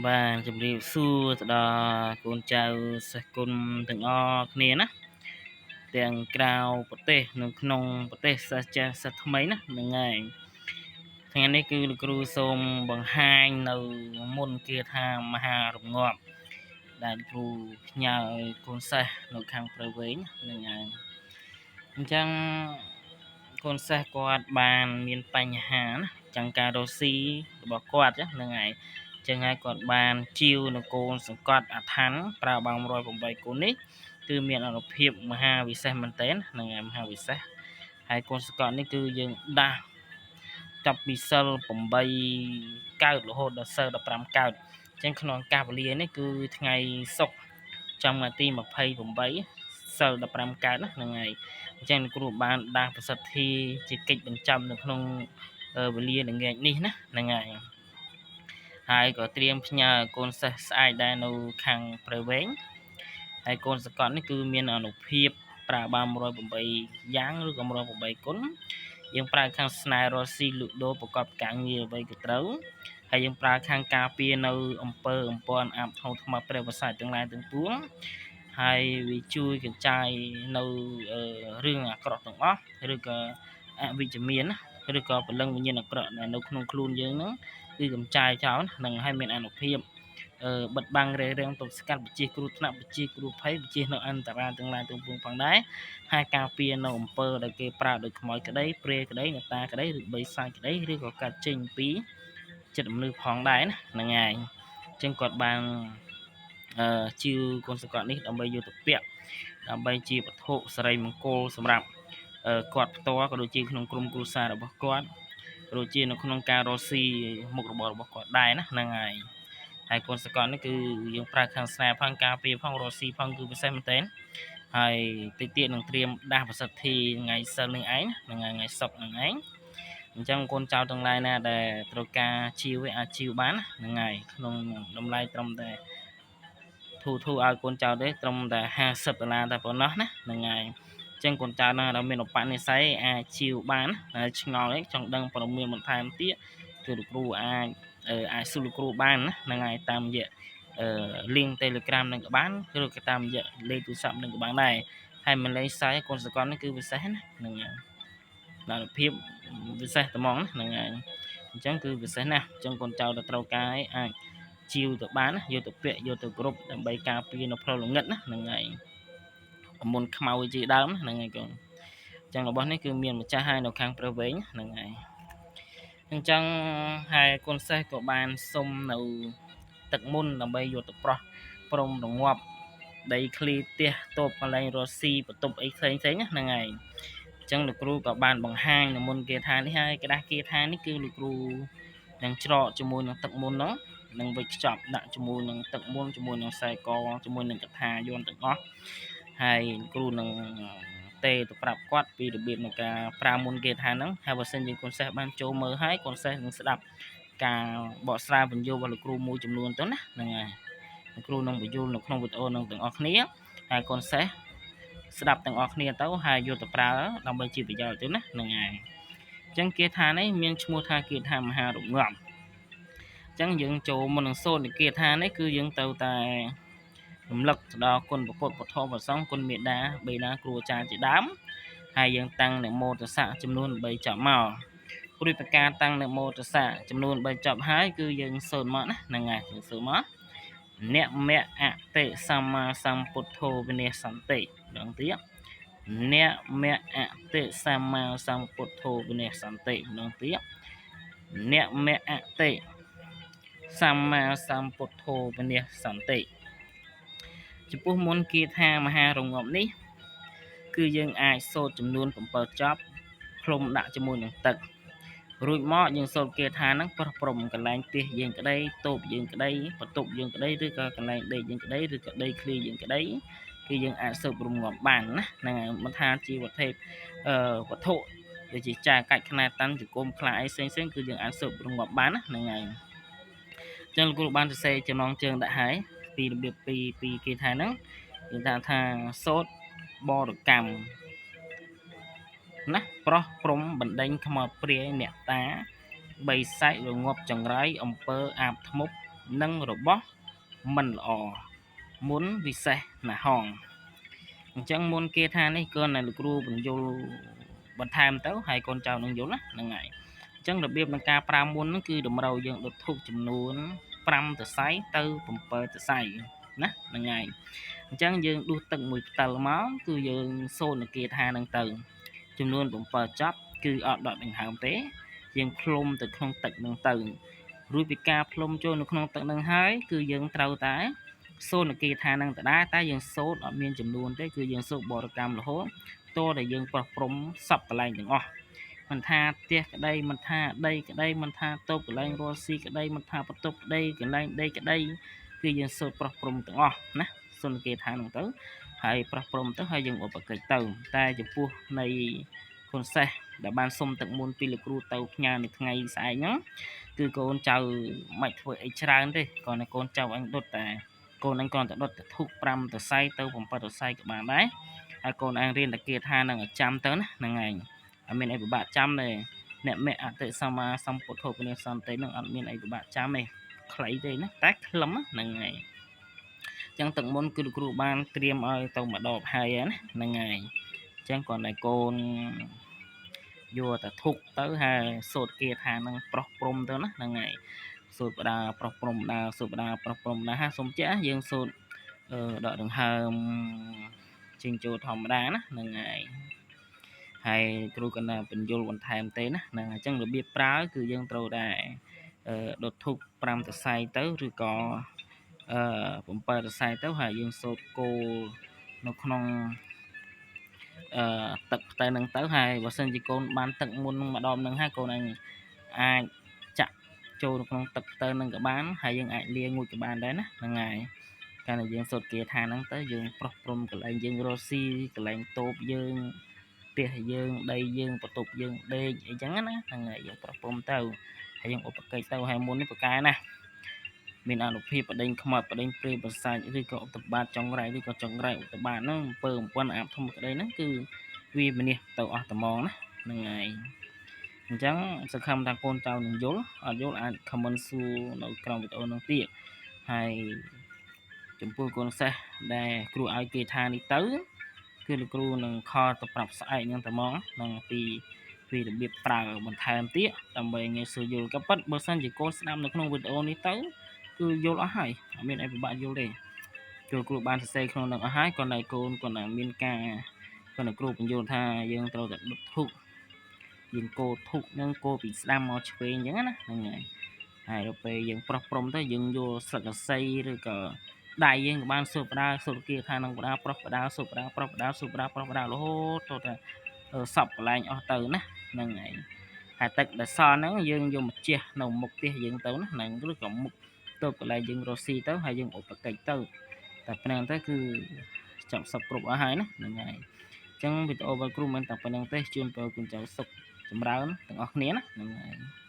បាទជម្រាបសួរទៅដល់កូនចៅសិស្សគុណទាំងអស់គ្នាណាទាំងក្រៅប្រទេសនិងក្នុងប្រទេសសិស្សចាស់សិស្សថ្មីណាហ្នឹងហើយថ្ងៃនេះគឺលោកគ្រូសូមបង្ហាញនៅមុនគាថាមហារងាប់ដែលគ្រូផ្ញើឲ្យកូនសិស្សនៅខាងព្រៃវែងហ្នឹងហើយអញ្ចឹងកូនសិស្សគាត់បានមានបញ្ហាណាចឹងការរស់ស៊ីរបស់គាត់ហ្នឹងហើយចឹងហើយគាត់បានជាវនៅកូនសង្កត់អាឋានប្រើបាំង108កូននេះគឺមានអនុភាពមហាវិសេសមែនទែនហ្នឹងហើយមហាវិសេសហើយកូនសង្កត់នេះគឺយើងដាស់ចាប់ពីសិល8កើតរហូតដល់សិល15កើតអញ្ចឹងក្នុងកាសវេលានេះគឺថ្ងៃសុក្រចំថ្ងៃទី28សិល15កើតណាហ្នឹងហើយអញ្ចឹងលោកគ្រូបានដាស់ប្រសិទ្ធិជាកិច្ចបញ្ចប់នៅក្នុងវេលាល្ងាចនេះណាហ្នឹងហើយហើយក៏ត្រៀមផ្ញើកូនសិស្សស្អែកដែរនៅខាងព្រៃវែងហើយកូនសកលនេះគឺមានអនុភាពប្រើបាន108យ៉ាងឬក៏108គុណយើងប្រើខាងស្នេហ៍រស់ស៊ីលក់ដូរប្រកបការងារអ្វីក៏ត្រូវហើយយើងប្រើខាងការពារនៅអំពើអំព័ន្ធអាប់ធំថ្មព្រះវសាយទាំងឡាយទាំងពួងហើយវាជួយកញ្ចាយនៅរឿងអាក្រក់ទាំងអស់ឬក៏អវិជ្ជមានឬក៏ព្រលឹងវិញ្ញាណអាក្រក់ដែលនៅក្នុងខ្លួនយើងហ្នឹងគឺកំចាយចោលនឹងឲ្យមានអនុភាពបិទបាំងរេរាំងទប់ស្កាត់វិជាគ្រោះថ្នាក់វិជាគ្រោះភ័យវិជានៅអន្តរាយទាំងឡាយទាំងពួងផងដែរហើយការពារនៅអំពើដែលគេប្រើដោយខ្មោចក្តីព្រាយក្តីអ្នកតាក្តីឬបីសាច់ក្តីឬក៏កាត់ចេញពីចិត្តមនុស្សផងដែរណាហ្នឹងហើយអញ្ចឹងគាត់បានជាវកូនសកលនេះដើម្បីយកទៅពាក់ដើម្បីជាវត្ថុសិរីមង្គលសម្រាប់គាត់ផ្ទាល់ក៏ដូចជាក្នុងក្រុមគ្រួសាររបស់គាត់ក៏ដូចជានៅក្នុងការរកស៊ីមុខរបររបស់គាត់ដែរណាហ្នឹងហើយហើយកូនសកលនេះគឺយើងប្រើខាងស្នេហ៍ផងការពារផងរកស៊ីផងគឺពិសេសមែនទែនហើយតិចទៀតនឹងត្រៀមដាស់ប្រសិទ្ធិថ្ងៃសិលនឹងឯងហ្នឹងថ្ងៃសុក្រនឹងឯងអញ្ចឹងកូនចៅទាំងឡាយណាដែលត្រូវការជីវអាចជីវបានហ្នឹងហើយក្នុងតម្លៃត្រឹមតែធូធូឲ្យកូនចៅទេត្រឹមតែ50ដុល្លារតែប៉ុណ្ណោះណាហ្នឹងហើយអញ្ចឹងកូនចៅណាដែលមានឧបនិស្ស័យអាចជីវបានឆ្ងល់ឯងចង់ដឹងព័ត៌មានបន្ថែមទៀតគឺលោកគ្រូអាចអាចសួរលោកគ្រូបានណាហ្នឹងហើយតាមរយៈ link Telegram នឹងក៏បានឬក៏តាមរយៈលេខទូរស័ព្ទនឹងក៏បានដែរហើយមិនលេងសាយកូនសកលនេះគឺពិសេសណាហ្នឹងហើយដល់ភាពពិសេសត្មងហ្នឹងហើយអញ្ចឹងគឺពិសេសណាស់អញ្ចឹងកូនចៅដែលត្រូវការអាចជីវទៅបានណាយកទៅពាក់យកទៅគ្រប់ដើម្បីការពារនៅផ្លូវល្ងិតណាហ្នឹងហើយមុនខ្មៅជាដើមហ្នឹងហើយកូនអញ្ចឹងរបស់នេះគឺមានម្ចាស់ហើយនៅខាងព្រៃវែងហ្នឹងហើយអញ្ចឹងហើយកូនសិស្សក៏បានសុំនៅទឹកមុនដើម្បីយកទៅប្រោះព្រំរងាប់ដីឃ្លីផ្ទះតូបកន្លែងរស់ស៊ីបន្ទប់អីផ្សេងផ្សេងហ្នឹងហើយអញ្ចឹងលោកគ្រូក៏បានបង្ហាញនៅមុនគេថានេះហើយក្តាស់គេថានេះគឺលោកគ្រូនឹងច្រកជាមួយនឹងទឹកមុនហ្នឹងនឹងវិចខ្ចប់ដាក់ជាមួយនឹងទឹកមុនជាមួយនឹងខ្សែកជាមួយនឹងកថាយន្តទាំងអស់ហើយគ្រូនឹងទេទៅប្រាប់គាត់ពីរបៀបនៃការប្រើមុនគេថាហ្នឹងហើយបើសិនជាកូនសិស្សបានចូលមើលហើយកូនសិស្សនឹងស្ដាប់ការបកស្រាយបញ្យល់របស់លោកគ្រូមួយចំនួនទៅណាហ្នឹងហើយលោកគ្រូនឹងបញ្យល់នៅក្នុងវីដេអូនឹងទាំងអស់គ្នាហើយកូនសិស្សស្ដាប់ទាំងអស់គ្នាទៅហើយយកទៅប្រើដើម្បីជាប្រយោជន៍ទៅណាហ្នឹងហើយអញ្ចឹងគេថានេះមានឈ្មោះថាគេថាមហារងាប់អញ្ចឹងយើងចូលមុននឹងសូត្រនៃគេថានេះគឺយើងទៅតែរំលឹកទៅដល់គុណពុទ្ធពធប្រសង្ឃគុណមេដាបេដាគ្រូអាចារ្យជាដើមហើយយើងតាំងនមោទស្សៈចំនួន3ចប់មករួចប្រការតាំងនមោទស្សៈចំនួន3ចប់ហើយគឺយើងសូត្រមកណាហ្នឹងហើយយើងសូត្រមកអ្នកមៈអតិសម្មាសម្ពុទ្ធោវិនិសន្តិម្ដងទៀតអ្នកមៈអតិសម្មាសម្ពុទ្ធោវិនិសន្តិម្ដងទៀតអ្នកមៈអតិសម្មាសម្ពុទ្ធោវិនិសន្តិចំពោះមុនគាថាមហារងាប់នេះគឺយើងអាចសូត្រចំនួន7ចប់ផ្លុំដាក់ជាមួយនឹងទឹករួចមកយើងសូត្រគាថាហ្នឹងប្រោះព្រំកន្លែងផ្ទះយើងក្តីតូបយើងក្តីបន្ទប់យើងក្តីឬក៏កន្លែងដេកយើងក្តីឬក៏ដីឃ្លីយើងក្តីគឺយើងអាចសូត្ររងាប់បានណាហ្នឹងហើយមិនថាជាវត្ថុវត្ថុដូចជាចាកាច់ខ្នាតាន់ជង្គមខ្លាអីផ្សេងៗគឺយើងអាចសូត្ររងាប់បានណាហ្នឹងហើយអញ្ចឹងលោកគ្រូបានសរសេរចំណងជើងដាក់ហើយពីរបៀបពីគេថាហ្នឹងគេថាសូត្របរិកម្មណាប្រោះព្រំបណ្ដេញខ្មោចព្រាយអ្នកតាបីសាច់រងាប់ចង្រៃអំពើអាបធ្មប់ និងរបស់មិនល្អមុនវិសេសណាស់ហងអញ្ចឹងមុនគេថានេះគឺនៅលោកគ្រូបញ្យលបន្ថែមទៅហើយកូនចៅនឹងយល់ណាហ្នឹងហើយអញ្ចឹងរបៀបនៃការប្រើមុនហ្នឹងគឺតម្រូវយើងដុតធូបចំនួន5សរសៃទៅ7សរសៃណាហ្នឹងហើយអញ្ចឹងយើងដួសទឹកមួយផ្តិលមកគឺយើងសូត្រនគាថាហ្នឹងទៅចំនួន7ចប់គឺអត់ដកដង្ហើមទេយើងផ្លុំទៅក្នុងទឹកហ្នឹងទៅរួចពីការផ្លុំចូលនៅក្នុងទឹកហ្នឹងហើយគឺយើងត្រូវតែសូត្រនគាថាហ្នឹងដដែលតែយើងសូត្រអត់មានចំនួនទេគឺយើងសូត្របរិកម្មរហូតតតែយើងប្រោះព្រំសពកន្លែងទាំងអស់មិនថាផ្ទះក្តីមិនថាដីក្តីមិនថាតូបកន្លែងរស់ស៊ីក្តីមិនថាបន្ទប់ក្តីកន្លែងដីក្តីគឺយើងសូត្រប្រោះព្រំទាំងអស់ណាសូត្រនគាថាហ្នឹងទៅហើយប្រោះព្រំទៅហើយយើងឧបកិច្ចទៅតែចំពោះនៃកូនសេះដែលបានសុំទឹកមន្តពីលោកគ្រូទៅផ្ញើនៅថ្ងៃស្អែកហ្នឹងគឺកូនចៅមិនធ្វើអីច្រើនទេគ្រាន់តែកូនចៅអញដុតតែកូនអញគ្រាន់តែដុតតែធូប5សរសៃទៅ7សរសៃក៏បានដែរហើយកូនឯងរៀនតែគាថានឹងឲ្យចាំទៅណាហ្នឹងឯងអត់មានអីពិបាកចាំទេអ្នកមគ្គអតិសម្មាសម្ពុទ្ធោពនិសន្តិនឹងអត់មានអីពិបាកចាំទេខ្លីទេណាតែខ្លឹមហ្នឹងឯងចឹងទឹកមុនគឺលោកគ្រូបានត្រៀមឲ្យទៅម្ដងហើយណាហ្នឹងហើយចឹងគ្រាន់តែកូនយកតែធុកទៅហើយសូត្រគាថានឹងប្រោះព្រំទៅណាហ្នឹងហើយសូត្របដាប្រោះព្រំដាសូត្របដាប្រោះព្រំដាសូមចាស់យើងសូត្រដកដង្ហើមចេញចូលធម្មតាណាហ្នឹងហើយហើយគ្រូកណ្ដាបញ្យលបន្ថែមទេណាហ្នឹងអញ្ចឹងរបៀបប្រើគឺយើងត្រូវតែដុតធូប5សរសៃទៅឬក៏7សរសៃទៅហើយយើងសូត្រគោលនៅក្នុងទឹកផ្ទៃនឹងទៅហើយបើសិនជាកូនបានទឹកមុនម្ដងនឹងហើយកូនអញអាចចាក់ចូលនៅក្នុងទឹកផ្ទៃនឹងក៏បានហើយយើងអាចលាងងូតក៏បានដែរណាហ្នឹងហើយកាលណាយើងសូត្រគាថាហ្នឹងទៅយើងប្រោះព្រំកន្លែងយើងរស់ស៊ីកន្លែងតូបយើងផ្ទះយើងដីយើងបន្ទប់យើងដេកអីចឹងណាហ្នឹងហើយយើងប្រោះព្រំទៅហើយយើងឧបកិច្ចទៅហើយមុននេះប្រកែណាមានអនុភាពបដិញខ្មោចបដិញព្រាយប្រសាចឬក៏ឧបបាទចង្រៃឬក៏ចង្រៃឧបបាទហ្នឹងអំពើអំពន់អាបធំក្តីហ្នឹងគឺវាមនេះទៅអស់ត្មងណាហ្នឹងហើយអញ្ចឹងសង្ឃឹមថាកូនចៅនឹងយល់អត់យល់អាច comment សួរនៅក្រោមវីដេអូហ្នឹងទៀតហើយចំពោះកូនសិស្សដែលគ្រូឲ្យគេថានេះទៅគឺលោកគ្រូនឹងខលទៅប្រាប់ស្អែកហ្នឹងតែហ្មងនឹងពីរបៀបប្រើបន្ថែមទៀតដើម្បីងាយស្រួលយល់ក៏ប៉ុតបើសិនជាកូនស្ដាប់នៅក្នុងវីដេអូនេះទៅគឺយល់អស់ហើយអត់មានអីពិបាកយល់ទេគឺគ្រូបានសរសេរក្នុងនឹងអស់ហើយគ្រាន់តែកូនគាត់តែមានការគាត់តែគ្រូបញ្យល់ថាយើងត្រូវតែដុតធូបយើងកូរធូបនឹងកូរពីស្ដាំមកឆ្វេងអញ្ចឹងណាហ្នឹងហើយហើយដល់ពេលយើងប្រោះព្រំទៅយើងយកស្លឹកកសីឬក៏ដៃយើងក៏បានសូត្របដាសូត្រគាថានឹងបដាប្រោះបដាសូត្របដាប្រោះបដាសូត្របដាប្រោះបដារហូតទៅតែសពកន្លែងអស់ទៅណាហ្នឹងហើយហើយទឹកដែលសល់ហ្នឹងយើងយកមកជះនៅមុខផ្ទះយើងទៅណាហ្នឹងឬក៏មុខតូបកន្លែងយើងរស់ស៊ីទៅហើយយើងឧបកិច្ចទៅតែប៉ុណ្ណឹងទៅគឺចាប់សពគ្រប់អស់ហើយណាហ្នឹងហើយអញ្ចឹងវីដេអូរបស់គ្រូមិនតែប៉ុណ្្នឹងទេជូនពរគុណចៅសុខចម្រើនទាំងអស់គ្នាណាហ្នឹងហើយ។